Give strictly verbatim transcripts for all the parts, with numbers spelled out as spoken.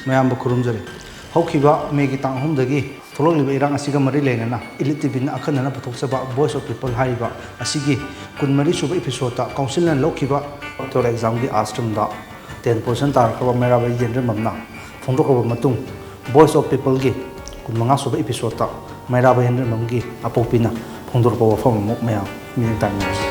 ꯃꯌꯥꯝꯕꯨ ꯈꯨꯔꯨꯝꯖꯔꯤ꯫ ꯍꯧꯈꯤꯕ ꯃꯦꯒꯤ ꯇꯥꯡ ꯑꯍꯨꯝꯗꯒꯤ ꯊꯣꯛꯂꯛꯂꯤꯕ ꯏꯔꯥꯡ ꯑꯁꯤꯒ ꯃꯔꯤ ꯂꯩꯅꯅ Elite ꯇꯤꯚꯤꯅ ꯑꯈꯟꯅꯅ ꯄꯨꯊꯣꯛꯆꯕ Voice of People ꯍꯥꯏꯔꯤꯕ ꯑꯁꯤꯒꯤ ꯀꯨꯟꯃꯔꯤ ꯁꯨꯕ ꯏꯄꯤꯁꯣꯗꯇ ꯀꯥꯎꯟꯁꯤꯜꯅ ꯂꯧꯈꯤꯕ ꯇꯨꯋꯦꯜꯐ ꯑꯦꯛꯖꯥꯝꯒꯤ ꯑꯥꯁ ꯁ꯭ꯇ꯭ꯔꯤꯝꯗ ꯇꯦꯟ ꯄꯣꯖꯤꯁꯟ ꯇꯥꯔꯛꯈ꯭ꯔꯕ ꯃꯩꯔꯥꯕ ꯌꯦꯟꯗ꯭ꯔꯤꯃꯝꯅ ꯐꯣꯡꯗꯣꯛꯈ꯭ꯔꯕ ꯃꯇꯨꯡ, Voice of Peopleꯒꯤ ꯀꯨꯟꯃꯉꯥ ꯁꯨꯕ ꯏꯄꯤꯁꯣꯗꯇ ꯃꯩꯔꯥꯕ ꯌꯦꯟꯗ꯭ꯔꯤꯃꯝꯒꯤ ꯑꯄꯣꯛꯄꯤꯅ ꯐꯣꯡꯗꯣꯔꯛꯄ ꯋꯥꯐꯝ ꯑꯃꯨꯛ ꯃꯌꯥꯝ ꯃꯤꯠꯌꯦꯡ ꯇꯥꯃꯤꯟꯅꯁꯤ꯫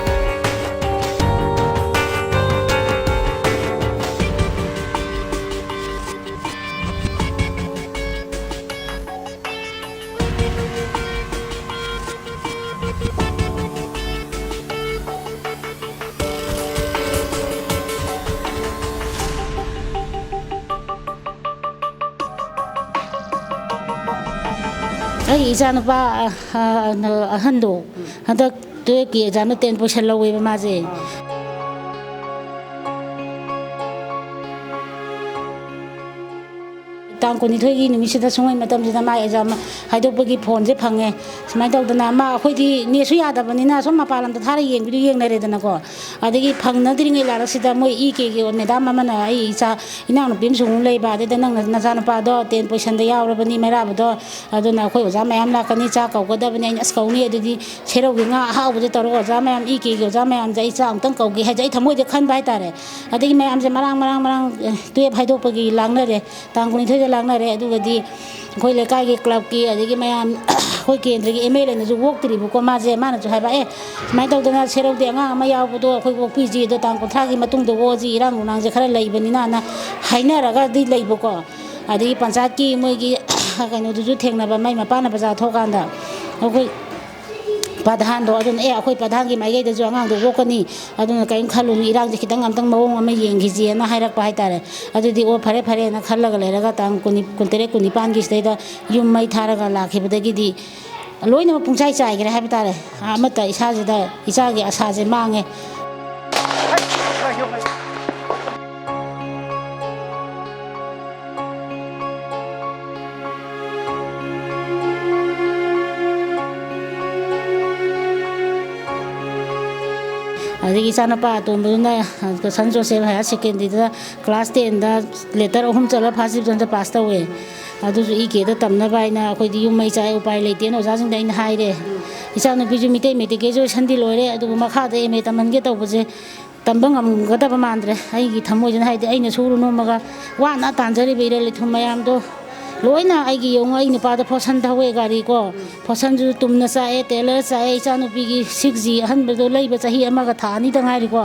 ꯑꯩ ꯏꯆꯥꯅꯨꯄꯥ, ꯑ, ꯑ, ꯑꯍꯟꯗꯣ ꯍꯟꯗꯛ ꯇꯨꯌꯦꯜꯐꯀꯤ ꯑꯦꯛꯖꯥꯝꯗ ꯇꯦꯟ ꯄꯣꯖꯤꯁꯟ ꯂꯧꯋꯦꯕ ꯃꯥꯁꯦ꯫ ꯇꯥꯡ ꯀꯨꯟꯅꯤꯊꯣꯏꯒꯤ ꯅꯨꯃꯤꯠꯁꯤꯗ ꯁꯨꯡꯍꯩ ꯃꯇꯝꯁꯤꯗ ꯃꯥ ꯑꯦꯛꯖꯥꯝ ꯍꯥꯏꯗꯣꯛꯄꯒꯤ ꯐꯣꯟꯁꯦ ꯐꯪꯉꯦ꯫ ꯁꯨꯃꯥꯏꯅ ꯇꯧꯗꯅ ꯃꯥ, ꯑꯩꯈꯣꯏꯗꯤ ꯅꯦꯠꯁꯨ ꯌꯥꯗꯕꯅꯤꯅ ꯁꯨꯝ ꯃꯄꯥꯟ ꯂꯝꯗ ꯊꯥꯔ ꯌꯦꯡꯕꯤꯗꯨ ꯌꯦꯡꯅꯔꯦꯗꯅꯀꯣ꯫ ꯑꯗꯒꯤ ꯐꯪꯅꯗ꯭ꯔꯤꯉꯩ ꯂꯥꯏꯔꯛꯁꯤꯗ ꯃꯣꯏ ꯏ ꯀꯦꯒꯤ ꯃꯦꯗꯥꯝ ꯑꯃꯅ ꯑꯩ ꯏꯆꯥ, ꯏꯅꯥꯎꯅꯨꯄꯤ ꯑꯃꯁꯨ ꯑꯃꯨꯛ ꯂꯩꯕ, ꯑꯗꯨꯗ ꯅꯪꯅ ꯅꯆꯥꯅꯨꯄꯥꯗꯣ ꯇꯦꯟ ꯄꯣꯖꯤꯁꯟꯗ ꯌꯥꯎꯔꯕꯅꯤ ꯃꯩꯔꯥꯕꯗꯣ, ꯑꯗꯨꯅ ꯑꯩꯈꯣꯏ ꯑꯣꯖꯥ ꯃꯌꯥꯝ ꯂꯥꯛꯀꯅꯤ, ꯆꯥꯛ ꯀꯧꯒꯗꯕꯅꯤ꯫ ꯑꯩꯅ, "ꯑꯁ, ꯀꯧꯅꯤ, ꯑꯗꯨꯗꯤ ꯁꯦꯔꯧꯒꯤ ꯉꯥ ꯑꯍꯥꯎꯕꯁꯦ ꯇꯧꯔꯒ ꯑꯣꯖꯥ ꯃꯌꯥꯝ, ꯏ ꯀꯦꯒꯤ ꯑꯣꯖꯥ ꯃꯌꯥꯝꯁꯦ ꯑꯩ ꯆꯥꯛ ꯑꯃꯨꯛꯇꯪ ꯀꯧꯒꯦ" ꯍꯥꯏꯁꯦ ꯑꯩ ꯊꯃꯣꯏꯗ ꯈꯟꯕ ꯍꯥꯏꯇꯥꯔꯦ꯫ ꯑꯗꯒꯤ ꯃꯌꯥꯝꯁꯦ ꯃꯔꯥꯡ ꯃꯔꯥꯡ ꯃꯔꯥꯡ, ꯑꯦ, ꯇꯨꯌꯦꯜꯐ ꯍꯥꯏꯗꯣꯛꯄꯒꯤ ꯂꯥꯡꯅꯔꯦ꯫ ꯇꯥꯡ ꯀꯨꯟꯅꯤꯊꯣꯏꯗ ꯂꯥꯡꯅꯔꯦ꯫ ꯑꯗꯨꯒꯗꯤ ꯑꯩꯈꯣꯏ ꯂꯩꯀꯥꯏꯒꯤ ꯀ꯭ꯂꯕꯀꯤ, ꯑꯗꯒꯤ ꯃꯌꯥꯝ, ꯑꯩꯈꯣꯏ ꯀꯦꯟꯗ꯭ꯔꯒꯤ ꯑꯦꯝ ꯑꯦꯜ ꯑꯦꯅꯁꯨ ꯑꯣꯛꯇ꯭ꯔꯤꯕꯀꯣ꯫ ꯃꯥꯁꯦ, ꯃꯥꯅꯁꯨ ꯍꯥꯏꯕ, "ꯑꯦ, ꯁꯨꯃꯥꯏꯅ ꯇꯧꯗꯅ ꯁꯦꯔꯧꯗꯤ ꯑꯉꯥꯡ ꯑꯃ ꯌꯥꯎꯕꯗꯣ ꯑꯩꯈꯣꯏ ꯑꯣꯛꯄꯤꯁꯤ, ꯑꯗꯣ ꯇꯥꯡ ꯀꯨꯟꯊ꯭ꯔꯥꯒꯤ ꯃꯇꯨꯡꯗ ꯑꯣꯛꯑꯁꯤ, ꯏꯔꯥꯡ ꯅꯨꯡꯂꯥꯡꯁꯦ ꯈꯔ ꯂꯩꯕꯅꯤꯅꯅ" ꯍꯥꯏꯅꯔꯒꯗꯤ ꯂꯩꯕꯀꯣ꯫ ꯑꯗꯒꯤ ꯄꯟꯆꯥꯌꯠꯀꯤ ꯃꯣꯏꯒꯤ ꯀꯩꯅꯣꯗꯨꯁꯨ ꯊꯦꯡꯅꯕ, ꯃꯥꯏ ꯃꯄꯥꯅ ꯕꯖꯥꯔ ꯊꯣꯛꯀꯥꯟꯗ ꯑꯩꯈꯣꯏ ꯄ꯭ꯔꯙꯥꯟꯗꯣ, ꯑꯗꯨꯅ, "ꯑꯦ, ꯑꯩꯈꯣꯏ ꯄ꯭ꯔꯙꯥꯟꯒꯤ ꯃꯥꯏꯀꯩꯗꯁꯨ ꯑꯉꯥꯡꯗꯣ ꯑꯣꯛꯀꯅꯤ, ꯑꯗꯨꯅ ꯀꯔꯤꯝ ꯈꯜꯂꯨꯅꯨ, ꯏꯔꯥꯡꯁꯦ ꯈꯤꯇꯪ ꯑꯝꯇꯪ ꯃꯑꯣꯡ ꯑꯃ ꯌꯦꯡꯈꯤꯁꯦꯅ" ꯍꯥꯏꯔꯛꯄ ꯍꯥꯏꯇꯥꯔꯦ꯫ ꯑꯗꯨꯗꯤ, "ꯑꯣ, ꯐꯔꯦ, ꯐꯔꯦꯅ" ꯈꯜꯂꯒ ꯂꯩꯔꯒ, ꯇꯥꯡ ꯀꯨꯟ, ꯀꯨꯟꯇꯔꯦꯠ, ꯀꯨꯟꯅꯤꯄꯥꯟꯒꯤꯁꯤꯗꯩꯗ ꯌꯨꯝ ꯃꯩ ꯊꯥꯔꯒ ꯂꯥꯛꯈꯤꯕꯗꯒꯤꯗꯤ ꯂꯣꯏꯅꯃꯛ ꯄꯨꯡꯆꯥꯏ ꯆꯥꯏꯈ꯭ꯔꯦ ꯍꯥꯏꯕ ꯇꯥꯔꯦ꯫ ꯑꯃꯠꯇ ꯏꯁꯥꯁꯤꯗ, ꯏꯆꯥꯒꯤ ꯑꯁꯥꯁꯦ ꯃꯥꯡꯉꯦ꯫ ꯑꯗꯒꯤ ꯏꯆꯥꯅꯨꯄꯥ ꯑꯇꯣꯝꯕꯗꯨꯅ ꯁꯟ ꯖꯣꯁꯦꯐ ꯍꯥꯌꯔ ꯁꯦꯀꯦꯟꯗꯔꯤꯗ ꯀ꯭ꯂꯥꯁ ꯇꯦꯟꯗ ꯂꯦꯇꯔ ꯑꯍꯨꯝ ꯆꯠꯂ ꯐꯥꯔꯁ ꯗꯤꯕꯤꯖꯟꯗ ꯄꯥꯁ ꯇꯧꯋꯦ꯫ ꯑꯗꯨꯁꯨ ꯏ ꯀꯦꯗ ꯇꯝꯅꯕ ꯍꯥꯏꯅ ꯑꯩꯈꯣꯏꯗꯤ ꯌꯨꯝ ꯃꯩ ꯆꯥꯛꯑꯦ, ꯎꯄꯥꯏ ꯂꯩꯇꯦꯅ ꯑꯣꯖꯥꯁꯤꯡꯗ ꯑꯩꯅ ꯍꯥꯏꯔꯦ꯫ ꯏꯆꯥꯅꯨꯄꯤꯁꯨ ꯃꯤꯇꯩ ꯃꯌꯦꯛꯇ ꯒ꯭ꯔꯦꯖꯨꯑꯦꯁꯟꯗꯤ ꯂꯣꯏꯔꯦ, ꯑꯗꯨꯕꯨ ꯃꯈꯥꯗ ꯑꯦꯝ ꯑꯦ ꯇꯝꯍꯟꯒꯦ ꯇꯧꯕꯁꯦ ꯇꯝꯕ ꯉꯝꯒꯗꯕ ꯃꯥꯟꯗ꯭ꯔꯦ꯫ ꯑꯩꯒꯤ ꯊꯃꯣꯏꯁꯤꯅ ꯍꯥꯏꯗꯤ ꯑꯩꯅ ꯁꯨꯔꯨ ꯅꯣꯝꯃꯒ ꯋꯥꯅ ꯇꯥꯟꯖꯔꯤꯕ ꯏꯔꯦꯜ ꯏꯊꯨꯝ ꯃꯌꯥꯝꯗꯣ ꯂꯣꯏꯅ ꯑꯩꯒꯤ ꯌꯦꯡꯉꯨ, ꯑꯩ ꯅꯨꯄꯥꯗ ꯐꯣꯔꯁꯟ ꯊꯧꯋꯦ ꯒꯥꯔꯤ ꯀꯣ, ꯐꯣꯔꯁꯟꯁꯨ ꯇꯨꯝꯅ ꯆꯥꯛꯑꯦ, ꯇꯦꯂꯔ ꯆꯥꯛꯑꯦ, ꯏꯆꯥꯅꯨꯄꯤꯒꯤ ꯁꯤꯛꯁ ꯖꯤ ꯑꯍꯟꯕꯗꯣ ꯂꯩꯕ ꯆꯍꯤ ꯑꯃꯒ ꯊꯥ ꯑꯅꯤꯗ ꯉꯥꯏꯔꯤꯀꯣ,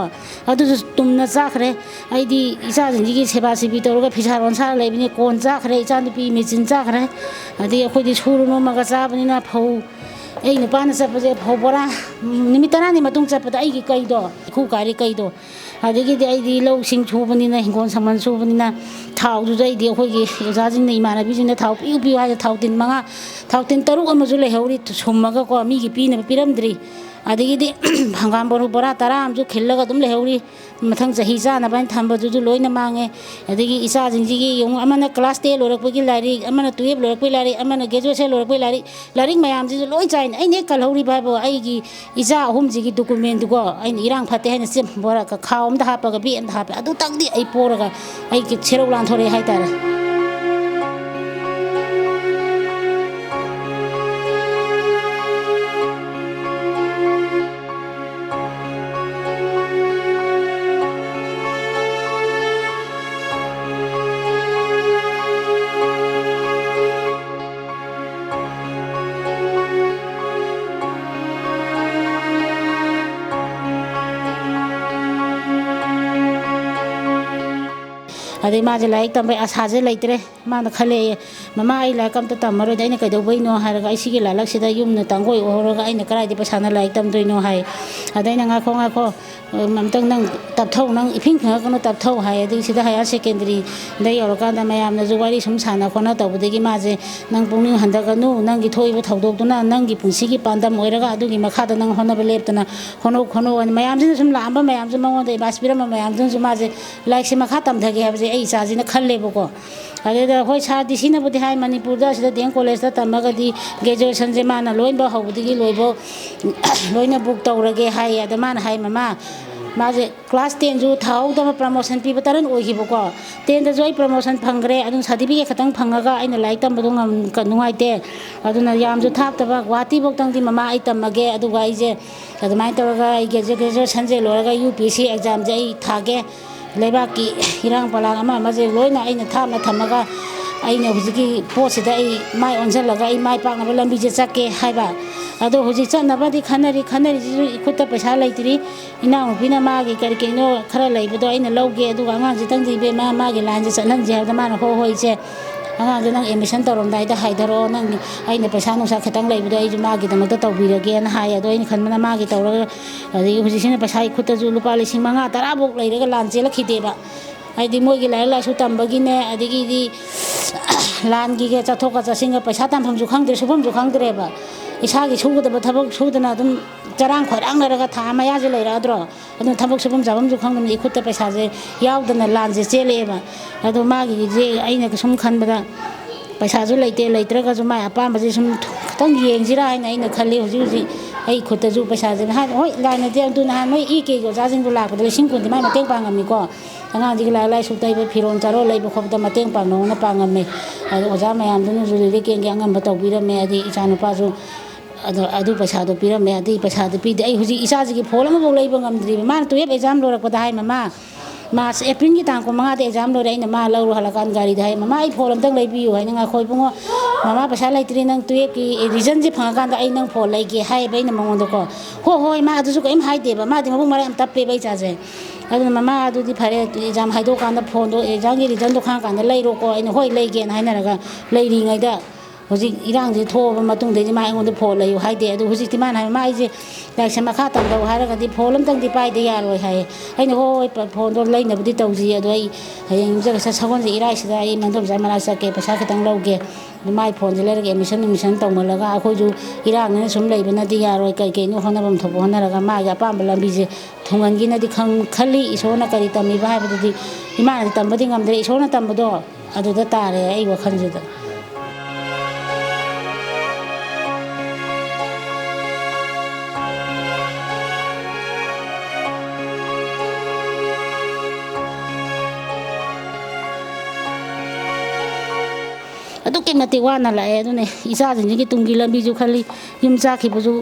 ꯑꯗꯨꯁꯨ ꯇꯨꯝꯅ ꯆꯥꯈ꯭ꯔꯦ꯫ ꯑꯩꯗꯤ ꯏꯆꯥꯁꯤꯡꯁꯤꯒꯤ ꯁꯦꯕꯥ ꯁꯤꯕꯤ ꯇꯧꯔꯒ ꯐꯤꯁꯥ ꯂꯣꯟꯁꯥ ꯂꯩꯕꯅꯤ, ꯀꯣꯟ ꯆꯥꯈ꯭ꯔꯦ, ꯏꯆꯥꯅꯨꯄꯤ ꯃꯦꯆꯤꯟ ꯆꯥꯈ꯭ꯔꯦ꯫ ꯑꯗꯒꯤ ꯑꯩꯈꯣꯏꯗꯤ ꯁꯨꯔꯨ ꯅꯣꯝꯃꯒ ꯆꯥꯕꯅꯤꯅ ꯐꯧ, ꯑꯩ ꯅꯨꯄꯥꯅ ꯆꯠꯄꯁꯦ ꯐꯧ ꯕꯣꯔꯥ, ꯅꯨꯃꯤꯠ ꯇꯔꯥꯅꯤ ꯃꯇꯨꯡ ꯆꯠꯄꯗ ꯑꯩꯒꯤ ꯀꯩꯗꯣ, ꯏꯈꯨ ꯀꯥꯏꯔꯤ ꯀꯩꯗꯣ, ꯑꯗꯒꯤꯗꯤ ꯑꯩꯗꯤ ꯂꯧꯁꯤꯡ ꯁꯨꯕꯅꯤꯅ, ꯍꯤꯡꯒꯣꯜ ꯁꯝꯕꯜ ꯁꯨꯕꯅꯤꯅ, ꯊꯥꯎꯗꯨꯁꯨ ꯑꯩꯗꯤ ꯑꯩꯈꯣꯏꯒꯤ ꯑꯣꯖꯥꯁꯤꯡꯅ, ꯏꯃꯥꯟꯅꯕꯤꯁꯤꯡꯅ ꯊꯥꯎ ꯄꯤꯌꯨ ꯄꯤꯌꯨ ꯍꯥꯏꯗ ꯊꯥꯎ ꯇꯤꯟ ꯃꯉꯥ, ꯊꯥꯎ ꯇꯤꯟ ꯇꯔꯨꯛ ꯑꯃꯁꯨ ꯂꯩꯍꯧꯔꯤ ꯁꯨꯝꯃꯒꯀꯣ, ꯃꯤꯒꯤ ꯄꯤꯅꯕ ꯄꯤꯔꯝꯗ꯭ꯔꯤ꯫ ꯑꯗꯒꯤꯗꯤ ꯍꯪꯒꯥꯝ ꯕꯣꯔꯥ, ꯕꯣꯔꯥ ꯇꯔꯥ ꯑꯃꯁꯨ ꯈꯤꯜꯂꯒ ꯑꯗꯨꯝ ꯂꯩꯍꯧꯔꯤ꯫ ꯃꯊꯪ ꯆꯍꯤ ꯆꯥꯅꯕ ꯍꯥꯏꯅ ꯊꯝꯕꯗꯨꯁꯨ ꯂꯣꯏꯅ ꯃꯥꯡꯉꯦ꯫ ꯑꯗꯒꯤ ꯏꯆꯥꯁꯤꯡꯁꯤꯒꯤ ꯌꯦꯡꯉꯨ, ꯑꯃꯅ ꯀ꯭ꯂꯥꯁ ꯇꯦꯟ ꯂꯣꯏꯔꯛꯄꯒꯤ ꯂꯥꯏꯔꯤꯛ, ꯑꯃꯅ ꯇꯨꯌꯦꯜꯞ ꯂꯣꯏꯔꯛꯄꯒꯤ ꯂꯥꯏꯔꯤꯛ, ꯑꯃꯅ ꯒ꯭ꯔꯦꯖꯨꯑꯦꯁꯟ ꯂꯣꯏꯔꯛꯄꯒꯤ ꯂꯥꯏꯔꯤꯛ, ꯂꯥꯏꯔꯤꯛ ꯃꯌꯥꯝꯁꯤꯁꯨ ꯂꯣꯏ ꯆꯥꯏꯅꯤ꯫ ꯑꯩꯅ ꯍꯦꯛ ꯀꯜꯍꯧꯔꯤꯕ ꯍꯥꯏꯕꯨ ꯑꯩꯒꯤ ꯏꯆꯥ ꯑꯍꯨꯝꯁꯤꯒꯤ ꯗꯣꯀꯨꯃꯦꯟꯗꯨꯀꯣ, ꯑꯩꯅ ꯏꯔꯥꯡ ꯐꯠꯇꯦ ꯍꯥꯏꯅ ꯆꯦ ꯕꯣꯔꯥ ꯈꯥꯎ ꯑꯝꯗ ꯍꯥꯞꯄꯒ ꯕꯦꯛ ꯑꯝꯗ ꯍꯥꯞꯄꯦ꯫ ꯑꯗꯨꯇꯪꯗꯤ ꯑꯩ ꯄꯣꯔꯒ ꯑꯩꯒꯤ ꯁꯦꯔꯧ ꯂꯥꯟꯊꯣꯔꯛꯑꯦ ꯍꯥꯏꯇꯥꯔꯦ꯫ ꯑꯗꯩ ꯃꯥꯁꯦ ꯂꯥꯏꯔꯤꯛ ꯇꯝꯕꯩ ꯑꯁꯥꯁꯦ ꯂꯩꯇ꯭ꯔꯦ꯫ ꯃꯥꯅ ꯈꯜꯂꯦꯌꯦ, "ꯃꯃꯥ, ꯑꯩ ꯂꯥꯏꯔꯤꯛ ꯑꯝꯇ ꯇꯝꯃꯔꯣꯏꯗ, ꯑꯩꯅ ꯀꯩꯗꯧꯕꯩꯅꯣ?" ꯍꯥꯏꯔꯒ, "ꯑꯩ ꯁꯤꯒꯤ ꯂꯥꯏꯂꯛꯁꯤꯗ ꯌꯨꯝꯅ ꯇꯥꯡꯒꯣꯏ ꯑꯣꯏꯍꯧꯔꯒ ꯑꯩꯅ ꯀꯗꯥꯏꯗ ꯄꯩꯁꯥꯅ ꯂꯥꯏꯔꯤꯛ ꯇꯝꯗꯣꯏꯅꯣ?" ꯍꯥꯏ꯫ ꯑꯗ ꯑꯩꯅ, "ꯉꯥꯏꯈꯣ, ꯉꯥꯏꯈꯣ, ꯑꯝꯇꯪ ꯅꯪ ꯇꯞꯊꯧ, ꯅꯪ ꯏꯐꯤꯡ ꯐꯤꯡꯉꯛꯀꯅꯨ, ꯇꯞꯊꯧ" ꯍꯥꯏ꯫ ꯑꯗꯒꯤ ꯁꯤꯗ ꯍꯥꯌꯔ ꯁꯦꯀꯦꯟꯗꯔꯤꯗ ꯌꯧꯔꯀꯥꯟꯗ ꯃꯌꯥꯝꯅꯁꯨ ꯋꯥꯔꯤ ꯁꯨꯝ ꯁꯥꯟꯅ ꯈꯣꯠꯅ ꯇꯧꯕꯗꯒꯤ ꯃꯥꯁꯦ, "ꯅꯪ ꯄꯨꯛꯅꯤꯡ ꯍꯟꯊꯒꯅꯨ, ꯅꯪꯒꯤ ꯊꯣꯛꯏꯕ ꯊꯧꯗꯣꯛꯇꯨꯅ ꯅꯪꯒꯤ ꯄꯨꯟꯁꯤꯒꯤ ꯄꯥꯟꯗꯝ ꯑꯣꯏꯔꯒ ꯑꯗꯨꯒꯤ ꯃꯈꯥꯗ ꯅꯪ ꯍꯣꯠꯅꯕ ꯂꯦꯞꯇꯅ ꯍꯣꯠꯅꯧ ꯈꯣꯠꯅꯧ" ꯍꯥꯏꯅ ꯃꯌꯥꯝꯁꯤꯅ ꯁꯨꯝ ꯂꯥꯛꯑꯝꯕ ꯃꯌꯥꯝꯁꯨ, ꯃꯉꯣꯟꯗ ꯑꯦꯗꯚꯥꯏꯁ ꯄꯤꯔꯝꯕ ꯃꯌꯥꯝꯗꯨꯅꯁꯨ ꯃꯥꯁꯦ ꯂꯥꯏꯔꯤꯛꯁꯦ ꯃꯈꯥ ꯇꯝꯊꯒꯦ ꯍꯥꯏꯕꯁꯦ ꯑꯩ ꯏꯆꯥꯁꯤꯅ ꯈꯜꯂꯦꯕꯀꯣ꯫ ꯑꯗꯨꯗ ꯍꯣꯏ, ꯁꯥꯔ ꯗꯤ ꯁꯤꯅꯕꯨꯗꯤ ꯍꯥꯏ, ꯃꯅꯤꯄꯨꯔꯗ ꯑꯁꯤꯗ ꯗꯤ ꯑꯦꯝ ꯀꯣꯂꯦꯖꯇ ꯇꯝꯃꯒꯗꯤ ꯒ꯭ꯔꯦꯖꯨꯑꯦꯁꯟꯁꯦ ꯃꯥꯅ ꯂꯣꯏꯅꯐꯥꯎ ꯍꯧꯕꯗꯒꯤ ꯂꯣꯏꯐꯥꯎ ꯂꯣꯏꯅ ꯕꯨꯛ ꯇꯧꯔꯒꯦ ꯍꯥꯏꯌꯦ꯫ ꯑꯗ ꯃꯥꯅ ꯍꯥꯏ, "ꯃꯃꯥ, ꯃꯥꯁꯦ ꯀ꯭ꯂꯥꯁ ꯇꯦꯟꯁꯨ ꯊꯥꯍꯧꯗꯕ, ꯄ꯭ꯔꯃꯣꯁꯟ ꯄꯤꯕ ꯇꯔꯟ ꯑꯣꯏꯈꯤꯕꯀꯣ꯫ ꯇꯦꯟꯗꯁꯨ ꯑꯩ ꯄ꯭ꯔꯃꯣꯁꯟ ꯐꯪꯈ꯭ꯔꯦ, ꯑꯗꯨꯝ ꯁꯥꯔꯇꯤꯐꯤꯀꯦꯠ ꯈꯛꯇꯪ ꯐꯪꯉꯒ ꯑꯩꯅ ꯂꯥꯏꯔꯤꯛ ꯇꯝꯕꯗꯣ ꯉꯝ-, ꯀ-, ꯅꯨꯡꯉꯥꯏꯇꯦ꯫ ꯑꯗꯨꯅ ꯌꯥꯝꯁꯨ ꯊꯥꯞꯇꯕ, ꯒꯨꯍꯥꯇꯤꯐꯧꯇꯪꯗꯤ ꯃꯃꯥ ꯑꯩ ꯇꯝꯃꯒꯦ, ꯑꯗꯨꯒ ꯑꯩꯁꯦ ꯑꯗꯨꯃꯥꯏꯅ ꯇꯧꯔꯒ ꯑꯩ ꯒ꯭ꯔꯦꯖꯨ-, ꯒ꯭ꯔꯦꯖꯨꯑꯦꯁꯟꯁꯦ ꯂꯣꯏꯔꯒ ꯌꯨ ꯄꯤ ꯑꯦꯁ ꯁꯤ ꯑꯦꯛꯖꯥꯝꯁꯦ ꯑꯩ ꯊꯥꯒꯦ꯫ ꯂꯩꯕꯥꯛꯀꯤ ꯏꯔꯥꯡ ꯄꯂꯥꯡ ꯑꯃ ꯑꯃꯁꯦ ꯂꯣꯏꯅ ꯑꯩꯅ ꯊꯥꯞꯅ ꯊꯝꯃꯒ ꯑꯩꯅ ꯍꯧꯖꯤꯛꯀꯤ ꯄꯣꯠꯁꯤꯗ ꯑꯩ ꯃꯥꯏ ꯑꯣꯟꯁꯤꯜꯂꯒ ꯑꯩ ꯃꯥꯏ ꯄꯥꯛꯅꯕ ꯂꯝꯕꯤꯁꯦ ꯆꯠꯀꯦ" ꯍꯥꯏꯕ꯫ ꯑꯗꯣ ꯍꯧꯖꯤꯛ ꯆꯠꯅꯕꯗꯤ ꯈꯟꯅꯔꯤ, ꯈꯟꯅꯔꯤꯁꯤꯁꯨ ꯏꯈꯨꯠꯇ ꯄꯩꯁꯥ ꯂꯩꯇ꯭ꯔꯤ꯫ ꯏꯅꯥꯎꯅꯨꯄꯤꯅ ꯃꯥꯒꯤ ꯀꯔꯤ ꯀꯔꯤꯅꯣ ꯈꯔ ꯂꯩꯕꯗꯣ ꯑꯩꯅ ꯂꯧꯒꯦ, ꯑꯗꯨꯒ ꯑꯉꯥꯡꯁꯤꯇꯪꯗꯤ ꯏꯕꯦꯝꯃ ꯃꯥꯒꯤ ꯂꯥꯏꯟꯁꯦ ꯆꯠꯍꯟꯁꯦ ꯍꯥꯏꯕꯗ ꯃꯥꯅ, "ꯍꯣꯏ, ꯍꯣꯏ, ꯏꯆꯦ, ꯑꯉꯥꯡꯁꯦ ꯅꯪ ꯑꯦꯗꯃꯤꯁꯟ ꯇꯧꯔꯝꯗꯥꯏꯗ ꯍꯥꯏꯊꯔꯛꯑꯣ, ꯅꯪ, ꯑꯩꯅ ꯄꯩꯁꯥ ꯅꯨꯡꯁꯥ ꯈꯤꯇꯪ ꯂꯩꯕꯗꯣ ꯑꯩꯁꯨ ꯃꯥꯒꯤꯗꯃꯛꯇ ꯇꯧꯕꯤꯔꯒꯦꯅ" ꯍꯥꯏ꯫ ꯑꯗꯣ ꯑꯩꯅ ꯈꯟꯕꯅ ꯃꯥꯒꯤ ꯇꯧꯔꯒ, ꯑꯗꯒꯤ ꯍꯧꯖꯤꯛꯁꯤꯅ ꯄꯩꯁꯥ ꯏꯈꯨꯠꯇꯁꯨ ꯂꯨꯄꯥ ꯂꯤꯁꯤꯡ ꯃꯉꯥ ꯇꯔꯥꯐꯧ ꯂꯩꯔꯒ ꯂꯥꯟ ꯆꯦꯜꯂꯛꯈꯤꯗꯦꯕ꯫ ꯍꯥꯏꯗꯤ ꯃꯣꯏꯒꯤ ꯂꯥꯏꯔꯤꯛ ꯂꯥꯏꯁꯨ ꯇꯝꯕꯒꯤꯅꯦ, ꯑꯗꯒꯤꯗꯤ ꯂꯥꯟꯒꯤꯒ ꯆꯠꯊꯣꯛꯀ ꯆꯠꯁꯤꯟꯒ ꯄꯩꯁꯥ ꯇꯥꯟꯐꯝꯁꯨ ꯈꯪꯗ꯭ꯔꯦ, ꯁꯨꯐꯝꯁꯨ ꯈꯪꯗ꯭ꯔꯦꯕ꯫ ꯏꯁꯥꯒꯤ ꯁꯨꯒꯗꯕ ꯊꯕꯛ ꯁꯨꯗꯅ ꯑꯗꯨꯝ ꯆꯔꯥꯡ ꯈꯣꯏꯔꯥꯡꯅꯔꯒ ꯊꯥ ꯃꯌꯥꯁꯦ ꯂꯩꯔꯛꯑꯗ꯭ꯔꯣ? ꯑꯗꯨꯅ ꯊꯕꯛ ꯁꯨꯐꯝ ꯆꯥꯐꯝꯁꯨ ꯈꯪꯗꯅ ꯏꯈꯨꯠꯇ ꯄꯩꯁꯥꯁꯦ ꯌꯥꯎꯗꯅ ꯂꯥꯟꯁꯦ ꯆꯦꯜꯂꯛꯑꯦꯕ꯫ ꯑꯗꯣ ꯃꯥꯒꯤꯁꯦ ꯑꯩꯅ ꯁꯨꯝ ꯈꯟꯕꯗ ꯄꯩꯁꯥꯁꯨ ꯂꯩꯇꯦ, ꯂꯩꯇ꯭ꯔꯒꯁꯨ ꯃꯥꯏ ꯑꯄꯥꯝꯕꯁꯦ ꯁꯨꯝ ꯈꯤꯇꯪ ꯌꯦꯡꯁꯤꯔꯥ ꯍꯥꯏꯅ ꯑꯩꯅ ꯈꯜꯂꯤ꯫ ꯍꯧꯖꯤꯛ ꯍꯧꯖꯤꯛ ꯑꯩ ꯈꯨꯠꯇꯁꯨ ꯄꯩꯁꯥꯁꯦ ꯅꯍꯥꯟ, ꯍꯣꯏ, ꯂꯥꯏꯅꯗꯤ ꯑꯗꯨ ꯅꯍꯥꯟ ꯃꯣꯏ ꯏ ꯀꯦꯒꯤ ꯑꯣꯖꯥꯁꯤꯡꯗꯣ ꯂꯥꯛꯄꯗ ꯂꯤꯁꯤꯡ ꯀꯨꯟꯗꯤ ꯃꯥꯏ ꯃꯇꯦꯡ ꯄꯥꯡꯉꯝꯃꯤꯀꯣ꯫ ꯑꯉꯥꯡꯁꯤꯒꯤ ꯂꯥꯏꯔꯤꯛ ꯂꯥꯏꯁꯨ ꯇꯩꯕ, ꯐꯤꯔꯣꯜ ꯆꯥꯔꯣꯜ ꯂꯩꯕ ꯈꯣꯠꯄꯗ ꯃꯇꯦꯡ ꯄꯥꯡꯅꯧꯅ ꯄꯥꯡꯉꯝꯃꯦ꯫ ꯑꯗꯣ ꯑꯣꯖꯥ ꯃꯌꯥꯝꯗꯨꯅꯁꯨ ꯂꯤꯔꯤꯛ ꯀꯦꯟꯒꯤ ꯑꯉꯝꯕ ꯇꯧꯕꯤꯔꯝꯃꯦ꯫ ꯑꯗꯩ ꯏꯆꯥꯅꯨꯄꯥꯁꯨ ꯑꯗꯣ ꯑꯗꯨ ꯄꯩꯁꯥꯗꯣ ꯄꯤꯔꯝꯃꯦ꯫ ꯑꯗꯩ ꯄꯩꯁꯥꯗꯣ ꯄꯤꯗꯦ꯫ ꯑꯩ ꯍꯧꯖꯤꯛ ꯏꯆꯥꯁꯤꯒꯤ ꯐꯣꯟ ꯑꯃꯐꯥꯎ ꯂꯩꯕ ꯉꯝꯗ꯭ꯔꯤꯕ꯫ ꯃꯥꯅ ꯇꯨꯌꯦꯜꯞ ꯑꯦꯛꯖꯥꯝ ꯂꯣꯏꯔꯛꯄꯗ ꯍꯥꯏ, "ꯃꯃꯥ, ꯃꯥꯔꯆ, ꯑꯦꯄ꯭ꯔꯤꯜꯒꯤ ꯇꯥꯡ ꯀꯨꯟꯃꯉꯥꯗ ꯑꯦꯛꯖꯥꯝ ꯂꯣꯏꯔꯦ, ꯑꯩꯅ ꯃꯥ ꯂꯧꯔꯨ ꯍꯜꯂꯛꯀꯥꯟꯗ ꯒꯥꯔꯤꯗ ꯍꯥꯏ, 'ꯃꯃꯥ, ꯑꯩ ꯐꯣꯟ ꯑꯝꯇꯪ ꯂꯩꯕꯤꯌꯨ' ꯍꯥꯏꯅ꯫ 'ꯉꯥꯏꯈꯣ ꯏꯕꯨꯡꯉꯣ, ꯃꯃꯥ ꯄꯩꯁꯥ ꯂꯩꯇ꯭ꯔꯤ, ꯅꯪ ꯇꯨꯌꯦꯜꯞꯀꯤ ꯔꯤꯖꯟꯁꯦ ꯐꯪꯉꯀꯥꯟꯗ ꯑꯩ ꯅꯪ ꯐꯣꯟ ꯂꯩꯒꯦ' ꯍꯥꯏꯌꯦꯕ ꯑꯩꯅ ꯃꯉꯣꯟꯗꯀꯣ꯫ "ꯍꯣꯏ, ꯍꯣꯏ, ꯃꯥ ꯑꯗꯨꯁꯨ ꯀꯔꯤꯝ ꯍꯥꯏꯗꯦꯕ, ꯃꯥꯗꯤ ꯃꯕꯨꯡ ꯃꯔꯥ ꯌꯥꯝ ꯇꯞꯄꯦꯕ ꯏꯆꯥꯁꯦ"꯫ ꯑꯗꯨꯅ, "ꯃꯃꯥ, ꯑꯗꯨꯗꯤ ꯐꯔꯦ, ꯑꯦꯛꯖꯥꯝ ꯍꯥꯏꯗꯣꯛꯑꯀꯥꯟꯗ ꯐꯣꯟꯗꯣ, ꯑꯦꯛꯖꯥꯝꯒꯤ ꯔꯤꯖꯟꯗꯣ ꯈꯪꯉꯀꯥꯟꯗ ꯂꯩꯔꯣꯀꯣ"꯫ ꯑꯩꯅ "ꯍꯣꯏ, ꯂꯩꯒꯦꯅ" ꯍꯥꯏꯅꯔꯒ ꯂꯩꯔꯤꯉꯩꯗ ꯍꯧꯖꯤꯛ ꯏꯔꯥꯡꯁꯦ ꯊꯣꯛꯑꯕ ꯃꯇꯨꯡꯗꯩꯗꯤ ꯃꯥ ꯑꯩꯉꯣꯟꯗ ꯐꯣꯟ ꯂꯩꯌꯨ ꯍꯥꯏꯗꯦ꯫ ꯑꯗꯨ ꯍꯧꯖꯤꯛꯇꯤ ꯃꯥꯅ ꯍꯥꯏꯕ, "ꯃꯥ ꯑꯩꯁꯦ ꯂꯥꯏꯔꯤꯛꯁꯦ ꯃꯈꯥ ꯇꯝꯗꯧ ꯍꯥꯏꯔꯒꯗꯤ ꯐꯣꯟ ꯑꯝꯇꯪꯗꯤ ꯄꯥꯏꯗ ꯌꯥꯔꯣꯏ" ꯍꯥꯏꯌꯦ꯫ ꯑꯩꯅ, "ꯍꯣꯏ, ꯍꯣꯏ, ꯄ-, ꯐꯣꯟꯗꯣ ꯂꯩꯅꯕꯗꯤ ꯇꯧꯁꯤ, ꯑꯗꯣ ꯑꯩ ꯍꯌꯦꯡ ꯌꯨꯝꯁꯀꯩꯁ ꯁꯒꯣꯜꯁꯦ ꯏꯔꯥꯏꯁꯤꯗ ꯑꯩ ꯃꯗꯣꯝꯆꯥ ꯃꯅꯥꯛ ꯆꯠꯀꯦ, ꯄꯩꯁꯥ ꯈꯤꯇꯪ ꯂꯧꯒꯦ, ꯑꯗꯨ ꯃꯥꯏ ꯐꯣꯟꯁꯦ ꯂꯩꯔꯒ ꯑꯦꯗꯃꯤꯁꯟ ꯅꯨꯃꯤꯁꯟ ꯇꯧꯃꯜꯂꯒ ꯑꯩꯈꯣꯏꯁꯨ ꯏꯔꯥꯡꯅꯤꯅ ꯁꯨꯝ ꯂꯩꯕꯅꯗꯤ ꯌꯥꯔꯣꯏ, ꯀꯩ ꯀꯩꯅꯣ ꯍꯣꯠꯅꯐꯝ ꯊꯣꯛꯄ ꯍꯣꯠꯅꯔꯒ ꯃꯥꯒꯤ ꯑꯄꯥꯝꯕ ꯂꯝꯕꯤꯁꯦ ꯊꯨꯡꯍꯟꯒꯦꯅꯗꯤ ꯈꯪ-, ꯈꯜꯂꯤ꯫ ꯏꯁꯣꯔꯅ ꯀꯔꯤ ꯇꯝꯃꯤꯕ ꯍꯥꯏꯕꯗꯨꯗꯤ ꯏꯃꯥꯅꯗꯤ ꯇꯝꯕꯗꯤ ꯉꯝꯗ꯭ꯔꯦ, ꯏꯁꯣꯔꯅ ꯇꯝꯕꯗꯣ ꯑꯗꯨꯗ ꯇꯥꯔꯦ ꯑꯩ ꯋꯥꯈꯜꯁꯤꯗ"꯫ ꯑꯗꯨꯛꯀꯤ ꯃꯇꯤꯛ ꯋꯥꯅ ꯂꯥꯛꯑꯦ꯫ ꯑꯗꯨꯅꯦ ꯏꯆꯥꯁꯤꯡꯁꯤꯒꯤ ꯇꯨꯡꯒꯤ ꯂꯝꯕꯤꯁꯨ ꯈꯜꯂꯤ꯫ ꯌꯨꯝ ꯆꯥꯈꯤꯕꯁꯨ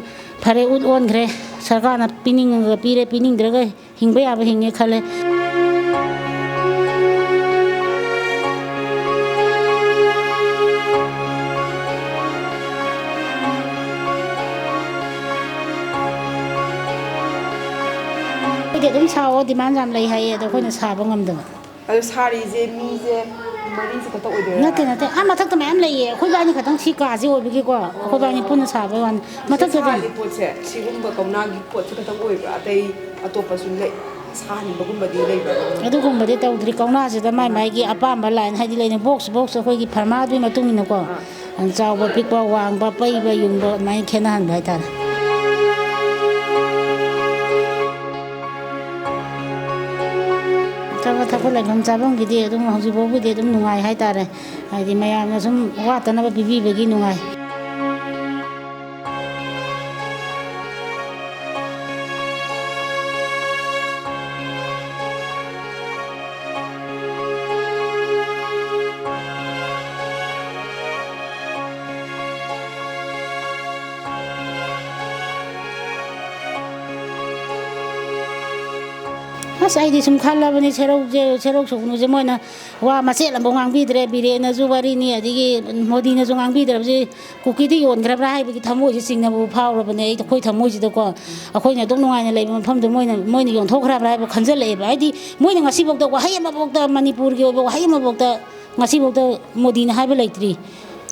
ꯐꯔꯦ, ꯎꯠ ꯑꯣꯟꯈ꯭ꯔꯦ꯫ ꯁꯔꯀꯥꯔꯅ ꯄꯤꯅꯤꯡꯉꯒ ꯄꯤꯔꯦ, ꯄꯤꯅꯤꯡꯗ꯭ꯔꯒ ꯍꯤꯡꯕ ꯌꯥꯕ ꯍꯤꯡꯉꯦ ꯈꯜꯂꯦ꯫ ꯑꯩꯈꯣꯏꯗꯤ ꯑꯗꯨꯝ ꯁꯥꯑꯣ, ꯗꯤꯃꯥꯟ ꯌꯥꯝ ꯂꯩ ꯍꯥꯏꯌꯦ, ꯑꯗꯣ ꯑꯩꯈꯣꯏꯅ ꯁꯥꯕ ꯉꯝꯗꯕ꯫ ꯑꯗꯣ ꯁꯥꯔꯤꯁꯦ ꯃꯤꯁꯦ ꯃꯔꯤꯁꯦ ꯈꯛꯇ ꯑꯣꯏꯗꯣꯏꯔꯥ? ꯅꯠꯇꯦ, ꯅꯠꯇꯦ꯫ ꯑꯥ ꯃꯊꯛꯇ ꯃꯌꯥꯝ ꯂꯩꯌꯦ꯫ ꯑꯩꯈꯣꯏꯕꯥꯅꯤ ꯈꯛꯇꯪ ꯁꯤ ꯀꯥꯁꯦ ꯑꯣꯏꯕꯒꯤꯀꯣ, ꯑꯩꯈꯣꯏꯕꯥꯅꯤ ꯄꯨꯟꯅ ꯁꯥꯕꯩ ꯋꯥꯅꯤ꯫ ꯃꯊꯛꯇꯗꯤ ꯁꯥꯔꯤ ꯄꯣꯠꯁꯦ, ꯁꯤꯒꯨꯝꯕ ꯀꯧꯅꯥꯒꯤ ꯄꯣꯠꯁꯦ ꯈꯛꯇꯪ ꯑꯣꯏꯕ꯭ꯔꯥ? ꯑꯇꯩ ꯑꯇꯣꯞꯄꯁꯨ ꯂꯩ, ꯁꯥꯍꯟꯕꯒꯨꯝꯕꯗꯤ ꯂꯩꯕ꯭ꯔꯥ? ꯑꯗꯨꯒꯨꯝꯕꯗꯤ ꯇꯧꯗ꯭ꯔꯤ꯫ ꯀꯧꯅꯥꯁꯤꯗ ꯃꯥꯏ ꯃꯥꯏꯒꯤ ꯑꯄꯥꯝꯕ ꯂꯥꯏꯟ ꯍꯥꯏꯗꯤ ꯂꯩꯅ, ꯕꯣꯛꯁ, ꯕꯣꯛꯁ ꯑꯩꯈꯣꯏꯒꯤ ꯐꯔꯃꯥꯗꯨꯒꯤ ꯃꯇꯨꯡ ꯏꯟꯅꯀꯣ, ꯑꯥ꯫ ꯆꯥꯎꯕ, ꯄꯤꯛꯄ, ꯋꯥꯡꯕ, ꯄꯩꯕ, ꯌꯨꯡꯕ ꯑꯗꯨꯃꯥꯏꯅ ꯈꯦꯠꯅꯍꯟꯕ ꯍꯥꯏꯇꯥꯔꯦ꯫ ꯆꯥꯕ ꯊꯛꯄ, ꯂꯩꯐꯝ ꯆꯥꯐꯝꯒꯤꯗꯤ ꯑꯗꯨꯝ ꯍꯧꯖꯤꯛ ꯐꯥꯎꯕꯒꯤꯗꯤ ꯑꯗꯨꯝ ꯅꯨꯡꯉꯥꯏ ꯍꯥꯏꯇꯥꯔꯦ꯫ ꯍꯥꯏꯗꯤ ꯃꯌꯥꯝꯅ ꯁꯨꯝ ꯋꯥꯠꯇꯅꯕ ꯄꯤꯕꯤꯕꯒꯤ ꯅꯨꯡꯉꯥꯏ꯫ ꯑꯁ, ꯑꯩꯗꯤ ꯁꯨꯝ ꯈꯜꯂꯕꯅꯤ, ꯁꯦꯔꯧꯁꯦ, ꯁꯦꯔꯧ ꯁꯨꯒꯅꯨꯁꯦ ꯃꯣꯏꯅ ꯋꯥ ꯃꯆꯦꯠ ꯑꯃꯐꯥꯎ ꯉꯥꯡꯕꯤꯗ꯭ꯔꯦ꯫ ꯕꯤꯔꯦꯟꯅꯁꯨ ꯋꯥꯔꯤꯅꯤ, ꯑꯗꯒꯤ ꯃꯣꯗꯤꯅꯁꯨ ꯉꯥꯡꯕꯤꯗ꯭ꯔꯕꯁꯤ ꯀꯨꯀꯤꯗ ꯌꯣꯟꯈ꯭ꯔꯕ꯭ꯔꯥ ꯍꯥꯏꯕꯒꯤ ꯊꯃꯣꯏꯁꯦ ꯆꯤꯡꯅꯕꯕꯨ ꯐꯥꯎꯔꯕꯅꯦ꯫ ꯑꯩ, ꯑꯩꯈꯣꯏ ꯊꯃꯣꯏꯁꯤꯗꯀꯣ, ꯑꯩꯈꯣꯏꯅ ꯑꯗꯨꯝ ꯅꯨꯡꯉꯥꯏꯅ ꯂꯩꯕ ꯃꯐꯝꯗꯣ ꯃꯣꯏꯅ, ꯃꯣꯏꯅ ꯌꯣꯟꯊꯣꯛꯈ꯭ꯔꯕ꯭ꯔꯥ ꯍꯥꯏꯕ ꯈꯟꯖꯜꯂꯛꯑꯦꯕ꯫ ꯍꯥꯏꯗꯤ ꯃꯣꯏꯅ ꯉꯁꯤꯐꯥꯎꯗ ꯋꯥꯍꯩ ꯑꯃꯐꯥꯎꯗ, ꯃꯅꯤꯄꯨꯔꯒꯤ ꯑꯣꯏꯕ ꯋꯥꯍꯩ ꯑꯃꯐꯥꯎꯗ ꯉꯁꯤꯐꯥꯎꯗ ꯃꯣꯗꯤꯅ ꯍꯥꯏꯕ ꯂꯩꯇ꯭ꯔꯤ꯫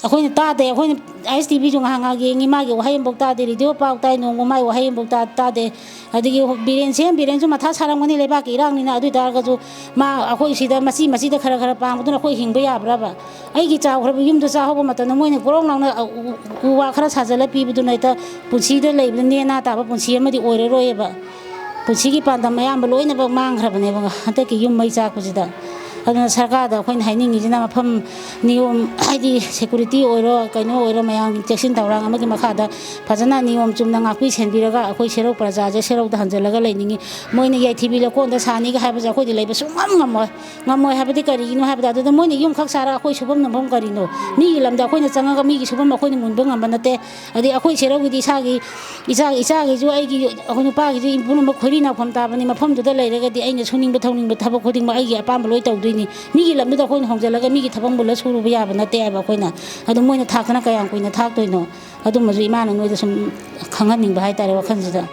ꯑꯩꯈꯣꯏꯅ ꯇꯥꯗꯦ꯫ ꯑꯩꯈꯣꯏꯅ ꯑꯥꯏ ꯑꯦꯁ ꯇꯤ ꯚꯤꯁꯨ ꯉꯥꯏꯍꯥꯛ ꯉꯥꯏꯍꯥꯛ ꯌꯦꯡꯉꯤ, ꯃꯥꯒꯤ ꯋꯥꯍꯩ ꯑꯃꯐꯥꯎ ꯇꯥꯗꯦ꯫ ꯔꯦꯗꯤꯑꯣ ꯄꯥꯎ ꯇꯥꯏ, ꯅꯣꯡꯃ ꯃꯥꯒꯤ ꯋꯥꯍꯩ ꯑꯃꯐꯥꯎ ꯇꯥ-, ꯇꯥꯗꯦ꯫ ꯑꯗꯒꯤ ꯕꯤꯔꯦꯟ, ꯁꯤ ꯑꯦꯝ ꯕꯤꯔꯦꯟꯁꯨ ꯃꯊꯥ ꯁꯥꯔꯝꯒꯅꯤ, ꯂꯩꯕꯥꯛꯀꯤ ꯏꯔꯥꯡꯅꯤꯅ꯫ ꯑꯗꯨ ꯑꯣꯏ ꯇꯥꯔꯒꯁꯨ ꯃꯥ ꯑꯩꯈꯣꯏ ꯁꯤꯗ ꯃꯆꯤ ꯃꯆꯤꯗ ꯈꯔ ꯈꯔ ꯄꯥꯡꯕꯗꯨꯅ ꯑꯩꯈꯣꯏ ꯍꯤꯡꯕ ꯌꯥꯕ꯭ꯔꯕ? ꯑꯩꯒꯤ ꯆꯥꯎꯈ꯭ꯔꯕ ꯌꯨꯝꯗꯣ ꯆꯥꯍꯧꯕ ꯃꯇꯝꯗ ꯃꯣꯏꯅ ꯒꯣꯔꯣꯡ ꯂꯥꯎꯅ, ꯑ, ꯎ, ꯎ ꯋꯥ ꯈꯔ ꯁꯥꯖꯜꯂ ꯄꯤꯕꯗꯨꯅ ꯍꯦꯛꯇ ꯄꯨꯟꯁꯤꯗ ꯂꯩꯕꯗ ꯅꯦꯅꯥ ꯇꯥꯕ ꯄꯨꯟꯁꯤ ꯑꯃꯗꯤ ꯑꯣꯏꯔꯔꯣꯏꯌꯦꯕ꯫ ꯄꯨꯟꯁꯤꯒꯤ ꯄꯥꯟꯗꯝ ꯑꯌꯥꯝꯕ ꯂꯣꯏꯅꯃꯛ ꯃꯥꯡꯈ꯭ꯔꯕꯅꯦꯕ ꯍꯟꯗꯛꯀꯤ ꯌꯨꯝ ꯃꯩ ꯆꯥꯛꯄꯁꯤꯗ꯫ ꯑꯗꯨꯅ ꯁꯔꯀꯥꯔꯗ ꯑꯩꯈꯣꯏꯅ ꯍꯥꯏꯅꯤꯡꯉꯤꯁꯤꯅ, ꯃꯐꯝ ꯅꯤꯌꯣꯝ, ꯍꯥꯏꯗꯤ ꯁꯦꯀꯨꯔꯤꯇꯤ ꯑꯣꯏꯔꯣ, ꯀꯩꯅꯣ ꯑꯣꯏꯔꯣ, ꯃꯌꯥꯝꯒꯤ ꯆꯦꯛꯁꯤꯟ ꯊꯧꯔꯥꯡ ꯑꯃꯒꯤ ꯃꯈꯥꯗ ꯐꯖꯅ ꯅꯤꯌꯣꯝ ꯆꯨꯝꯅ ꯉꯥꯛꯄꯤ ꯁꯦꯟꯕꯤꯔꯒ ꯑꯩꯈꯣꯏ ꯁꯦꯔꯧ ꯄ꯭ꯔꯖꯥꯁꯦ ꯁꯦꯔꯧꯗ ꯍꯟꯖꯜꯂꯒ ꯂꯩꯅꯤꯡꯉꯤ꯫ ꯃꯣꯏꯅ ꯌꯥꯏꯊꯤꯕꯤ ꯂꯧꯀꯣꯟꯗ ꯁꯥꯅꯤꯒ ꯍꯥꯏꯕꯁꯦ ꯑꯩꯈꯣꯏꯗꯤ ꯂꯩꯕ ꯁꯨꯡꯉꯝ ꯉꯝꯃꯣꯏ꯫ ꯉꯝꯃꯣꯏ ꯍꯥꯏꯕꯗꯤ ꯀꯔꯤꯒꯤꯅꯣ ꯍꯥꯏꯕꯗ, ꯑꯗꯨꯗ ꯃꯣꯏꯅ ꯌꯨꯝꯈꯛ ꯁꯥꯔꯒ ꯑꯩꯈꯣꯏ ꯁꯨꯐꯝ ꯅꯣꯝꯐꯝ ꯀꯔꯤꯅꯣ? ꯃꯤꯒꯤ ꯂꯝꯗ ꯑꯩꯈꯣꯏꯅ ꯆꯪꯉꯒ ꯃꯤꯒꯤ ꯁꯨꯐꯝ ꯑꯩꯈꯣꯏꯅ ꯃꯨꯟꯕ ꯉꯝꯕ ꯅꯠꯇꯦ꯫ ꯑꯗꯩ ꯑꯩꯈꯣꯏ ꯁꯦꯔꯧꯒꯤꯗꯤ ꯏꯁꯥꯒꯤ, ꯏꯆꯥ, ꯏꯆꯥꯒꯤꯁꯨ, ꯑꯩꯒꯤ, ꯑꯩꯈꯣꯏ ꯅꯨꯄꯥꯒꯤꯁꯨ ꯄꯨꯝꯅꯃꯛ ꯈꯣꯏꯔꯤ ꯅꯥꯎꯐꯝ ꯇꯥꯕꯅꯤ꯫ ꯃꯐꯝꯗꯨꯗ ꯂꯩꯔꯒꯗꯤ ꯑꯩꯅ ꯁꯨꯅꯤꯡꯕ ꯊꯧꯅꯤꯡꯕ ꯊꯕꯛ ꯈꯨꯗꯤꯡꯃꯛ ꯑꯩꯒꯤ ꯑꯄꯥꯝꯕ ꯂꯣꯏ ꯇꯧꯗꯣꯏꯅꯤ꯫ ꯃꯤꯒꯤ ꯂꯝꯗꯨꯗ ꯑꯩꯈꯣꯏꯅ ꯍꯣꯡꯖꯤꯜꯂꯒ ꯃꯤꯒꯤ ꯊꯕꯛ ꯃꯨꯜꯂ ꯁꯨꯔꯨꯕ ꯌꯥꯕ ꯅꯠꯇꯦ ꯍꯥꯏꯕ ꯑꯩꯈꯣꯏꯅ꯫ ꯑꯗꯨ ꯃꯣꯏꯅ ꯊꯥꯛꯇꯅ ꯀꯌꯥꯝ ꯀꯨꯏꯅ ꯊꯥꯛꯇꯣꯏꯅꯣ? ꯑꯗꯨꯝꯕꯁꯨ ꯏꯃꯥꯅ ꯅꯣꯏꯗ ꯁꯨꯝ ꯈꯪꯍꯟꯅꯤꯡꯕ ꯍꯥꯏꯇꯥꯔꯦ, ꯋꯥꯈꯜꯁꯤꯗ꯫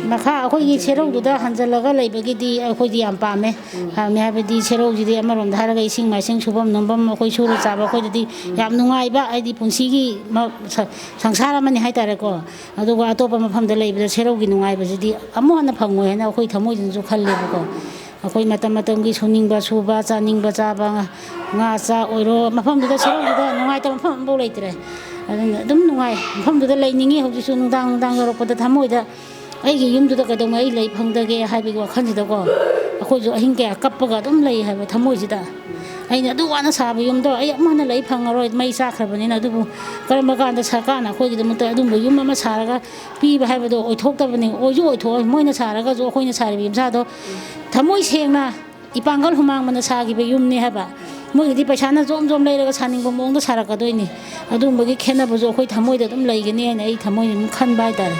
ꯃꯈꯥ ꯑꯩꯈꯣꯏꯒꯤ ꯁꯦꯔꯧꯗꯨꯗ ꯍꯟꯖꯜꯂꯒ ꯂꯩꯕꯒꯤꯗꯤ ꯑꯩꯈꯣꯏꯗꯤ ꯌꯥꯝ ꯄꯥꯝꯃꯦ꯫ ꯄꯥꯝꯃꯦ ꯍꯥꯏꯕꯗꯤ ꯁꯦꯔꯧꯁꯤꯗꯤ ꯑꯃꯔꯣꯝꯗ ꯍꯥꯏꯔꯒ ꯏꯁꯤꯡ ꯃꯥꯏꯁꯤꯡ ꯁꯨꯐꯝ ꯅꯣꯝꯐꯝ, ꯑꯩꯈꯣꯏ ꯁꯨꯔ ꯆꯥꯕ ꯑꯩꯈꯣꯏꯗꯗꯤ ꯌꯥꯝ ꯅꯨꯡꯉꯥꯏꯕ, ꯍꯥꯏꯗꯤ ꯄꯨꯟꯁꯤꯒꯤ ꯃ-, ꯁ-, ꯁꯪꯁꯥꯔ ꯑꯃꯅꯤ ꯍꯥꯏꯇꯥꯔꯦꯀꯣ꯫ ꯑꯗꯨꯒ ꯑꯇꯣꯞꯄ ꯃꯐꯝꯗ ꯂꯩꯕꯗ ꯁꯦꯔꯧꯒꯤ ꯅꯨꯡꯉꯥꯏꯕꯁꯤꯗꯤ ꯑꯃꯨꯛ ꯍꯟꯅ ꯐꯪꯉꯣꯏ ꯍꯥꯏꯅ ꯑꯩꯈꯣꯏ ꯊꯃꯣꯏꯗꯁꯨ ꯈꯜꯂꯦꯕꯀꯣ꯫ ꯑꯩꯈꯣꯏ ꯃꯇꯝ ꯃꯇꯝꯒꯤ ꯁꯨꯅꯤꯡꯕ ꯁꯨꯕ, ꯆꯥꯅꯤꯡꯕ ꯆꯥꯕ, ꯉꯥ, ꯉꯥ ꯆꯥꯛ ꯑꯣꯏꯔꯣ, ꯃꯐꯝꯗꯨꯗ ꯁꯦꯔꯧꯗꯨꯗ ꯅꯨꯡꯉꯥꯏꯇꯕ ꯃꯐꯝ ꯑꯃꯐꯥꯎ ꯂꯩꯇ꯭ꯔꯦ꯫ ꯑꯗꯨꯅ ꯑꯗꯨꯝ ꯅꯨꯡꯉꯥꯏ, ꯃꯐꯝꯗꯨꯗ ꯂꯩꯅꯤꯡꯉꯤ꯫ ꯍꯧꯖꯤꯛꯁꯨ ꯅꯨꯡꯗꯥꯡ ꯅꯨꯡꯗꯥꯡ ꯌꯧꯔꯛꯄꯗ ꯊꯃꯣꯏꯗ ꯑꯩꯒꯤ ꯌꯨꯝꯗꯨꯗ ꯀꯩꯗꯧꯉꯩ ꯑꯩ ꯂꯩ ꯐꯪꯗꯒꯦ ꯍꯥꯏꯕꯒꯤ ꯋꯥꯈꯜꯁꯤꯗꯀꯣ, ꯑꯩꯈꯣꯏꯁꯨ ꯑꯍꯤꯡ ꯀꯌꯥ ꯀꯞꯄꯒ ꯑꯗꯨꯝ ꯂꯩ ꯍꯥꯏꯕ ꯊꯃꯣꯏꯁꯤꯗ꯫ ꯑꯩꯅ ꯑꯗꯨ ꯋꯥꯅ ꯁꯥꯕ ꯌꯨꯝꯗꯣ ꯑꯩ ꯑꯃꯨꯛ ꯍꯟꯅ ꯂꯩ ꯐꯪꯉꯔꯣꯏ, ꯃꯩ ꯆꯥꯛꯈ꯭ꯔꯕꯅꯤꯅ꯫ ꯑꯗꯨꯕꯨ ꯀꯔꯝꯕ ꯀꯥꯟꯗ ꯁꯔꯀꯥꯔꯅ ꯑꯩꯈꯣꯏꯒꯤꯗꯃꯛꯇ ꯑꯗꯨꯝꯕ ꯌꯨꯝ ꯑꯃ ꯁꯥꯔꯒ ꯄꯤꯕ ꯍꯥꯏꯕꯗꯣ ꯑꯣꯏꯊꯣꯛꯇꯕꯅꯤ꯫ ꯑꯣꯏꯁꯨ ꯑꯣꯏꯊꯣꯛꯑꯣꯏ꯫ ꯃꯣꯏꯅ ꯁꯥꯔꯒꯁꯨ ꯑꯩꯈꯣꯏꯅ ꯁꯥꯔꯤꯕ ꯌꯨꯝꯁꯥꯗꯣ ꯊꯃꯣꯏ ꯁꯦꯡꯅ ꯏꯄꯥꯡꯒꯜ ꯍꯨꯃꯥꯡ ꯃꯟꯅ ꯁꯥꯈꯤꯕ ꯌꯨꯝꯅꯤ ꯍꯥꯏꯕ꯫ ꯃꯣꯏꯒꯤꯗꯤ ꯄꯩꯁꯥꯅ ꯖꯣꯝ ꯖꯣꯝ ꯂꯩꯔꯒ ꯁꯥꯅꯤꯡꯕ ꯃꯑꯣꯡꯗ ꯁꯥꯔꯛꯀꯗꯣꯏꯅꯤ꯫ ꯑꯗꯨꯒꯨꯝꯕꯒꯤ ꯈꯦꯠꯅꯕꯁꯨ ꯑꯩꯈꯣꯏ ꯊꯃꯣꯏꯗ ꯑꯗꯨꯝ ꯂꯩꯒꯅꯤ ꯍꯥꯏꯅ ꯑꯩ ꯊꯃꯣꯏꯗ ꯑꯗꯨꯝ ꯈꯟꯕ ꯍꯥꯏꯇꯥꯔꯦ꯫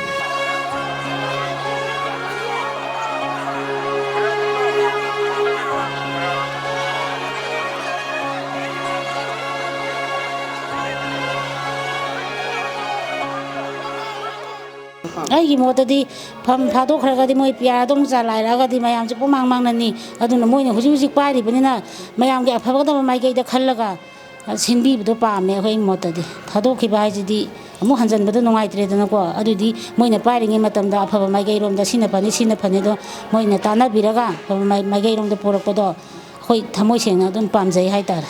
ꯑꯩꯒꯤ ꯃꯣꯠꯇꯗꯤ ꯐꯝ ꯊꯥꯗꯣꯛꯈ꯭ꯔꯒꯗꯤ ꯃꯣꯏ ꯄꯤ ꯑꯥꯔ ꯑꯗꯨꯝ ꯆꯂꯥꯏꯔꯛꯑꯒꯗꯤ ꯃꯌꯥꯝꯁꯦ ꯄꯨꯡꯃꯥꯡ ꯃꯥꯡꯅꯅꯤ꯫ ꯑꯗꯨꯅ ꯃꯣꯏꯅ ꯍꯧꯖꯤꯛ ꯍꯧꯖꯤꯛ ꯄꯥꯏꯔꯤꯕꯅꯤꯅ ꯃꯌꯥꯝꯒꯤ ꯑꯐꯒꯗꯕ ꯃꯥꯏꯀꯩꯗ ꯈꯜꯂꯒ ꯁꯤꯟꯕꯤꯕꯗꯣ ꯄꯥꯝꯃꯦ꯫ ꯑꯩꯈꯣꯏ ꯃꯣꯠꯇꯗꯤ ꯊꯥꯗꯣꯛꯈꯤꯕ ꯍꯥꯏꯁꯤꯗꯤ ꯑꯃꯨꯛ ꯍꯟꯖꯤꯟꯕꯗꯣ ꯅꯨꯡꯉꯥꯏꯇ꯭ꯔꯦꯗꯅꯀꯣ꯫ ꯑꯗꯨꯗꯤ ꯃꯣꯏꯅ ꯄꯥꯏꯔꯤꯉꯩ ꯃꯇꯝꯗ ꯑꯐꯕ ꯃꯥꯏꯀꯩꯔꯣꯝꯗ ꯁꯤꯅ ꯐꯅꯤ, ꯁꯤꯅ ꯐꯅꯤ ꯑꯗꯣ ꯃꯣꯏꯅ ꯇꯥꯟꯅꯕꯤꯔꯒ ꯑꯐꯕ ꯃꯥꯏ-, ꯃꯥꯏꯀꯩꯔꯣꯝꯗ ꯄꯨꯔꯛꯄꯗꯣ ꯑꯩꯈꯣꯏ ꯊꯃꯣꯏ ꯁꯦꯡꯅ ꯑꯗꯨꯝ ꯄꯥꯝꯖꯩ ꯍꯥꯏꯇꯥꯔꯦ꯫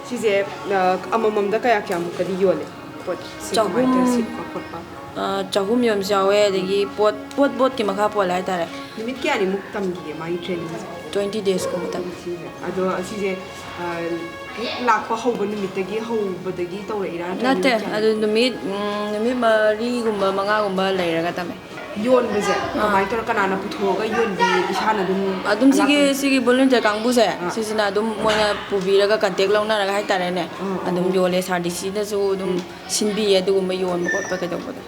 ꯁꯤꯁꯦ, ꯑ, ꯑꯃꯃꯝꯗ ꯀꯌꯥ ꯀꯌꯥꯃꯨꯛꯀꯗꯤ ꯌꯣꯜꯂꯦ? ꯄꯣꯠꯁꯦ ꯆꯍꯨꯝ꯫ ꯀꯃꯥꯏꯅ ꯇꯧꯔ ꯁꯤꯠꯄ ꯈꯣꯠꯄ? ꯑ, ꯆꯍꯨꯝ ꯌꯣꯟꯕꯁꯨ ꯌꯥꯎꯋꯦ, ꯑꯗꯒꯤ ꯄꯣꯠ, ꯄꯣꯠ, ꯄꯣꯠꯀꯤ ꯃꯈꯥ ꯄꯣꯜꯂꯦ ꯍꯥꯏꯇꯥꯔꯦ꯫ ꯅꯨꯃꯤꯠ ꯀꯌꯥꯅꯤꯃꯨꯛ ꯇꯝꯈꯤꯒꯦ ꯃꯥꯒꯤ trainingꯁꯦ? Twenty daysꯀꯨꯝꯕ ꯇꯝꯃꯤ꯫ ꯑꯗꯣ ꯑꯁꯤꯁꯦ, ꯑ, ꯍꯦꯛ ꯂꯥꯛꯄ ꯍꯧꯕ ꯅꯨꯃꯤꯠꯇꯒꯤ ꯍꯧꯕꯗꯒꯤ ꯇꯧꯔꯛꯏꯔꯥ? ꯅꯠꯇ꯭ꯔꯒ ꯅꯠꯇꯦ, ꯅꯨꯃꯤꯠ ꯀꯌꯥꯅꯤ? ꯑꯗꯨ ꯅꯨꯃꯤꯠ, ꯎꯝ, ꯅꯨꯃꯤꯠ ꯃꯔꯤꯒꯨꯝꯕ, ꯃꯉꯥꯒꯨꯝꯕ ꯂꯩꯔꯒ ꯇꯝꯃꯦ꯫ ꯌꯣꯟꯕꯁꯦ ꯑꯥ꯫ ꯀꯃꯥꯏꯅ ꯇꯧꯔ, ꯀꯅꯥꯅ ꯄꯨꯊꯣꯛꯑꯒ ꯌꯣꯟꯕꯤ? ꯏꯁꯥꯅ ꯑꯗꯨꯝ ꯑꯗꯨꯝ ꯁꯤꯒꯤ, ꯑꯂꯥꯛꯄ ꯁꯤꯒꯤ volunteer ꯀꯥꯡꯕꯨꯁꯦ, ꯑꯥ꯫ ꯁꯤꯁꯤꯅ ꯑꯗꯨꯝ ꯃꯣꯏꯅ ꯄꯨꯕꯤꯔꯒ contact ꯂꯧꯅꯔꯒ ꯍꯥꯏꯇꯥꯔꯦꯅꯦ, ꯑꯥ, ꯑꯗꯨꯝ ꯑꯥ꯫ ꯌꯣꯜꯂꯦ꯫ SRDCꯗꯁꯨ ꯑꯗꯨꯝ ꯎꯝ꯫ ꯁꯤꯟꯕꯤꯌꯦ ꯑꯗꯨꯒꯨꯝꯕ ꯌꯣꯟꯕ ꯈꯣꯠꯄ ꯀꯩꯗꯧꯕꯗꯣ꯫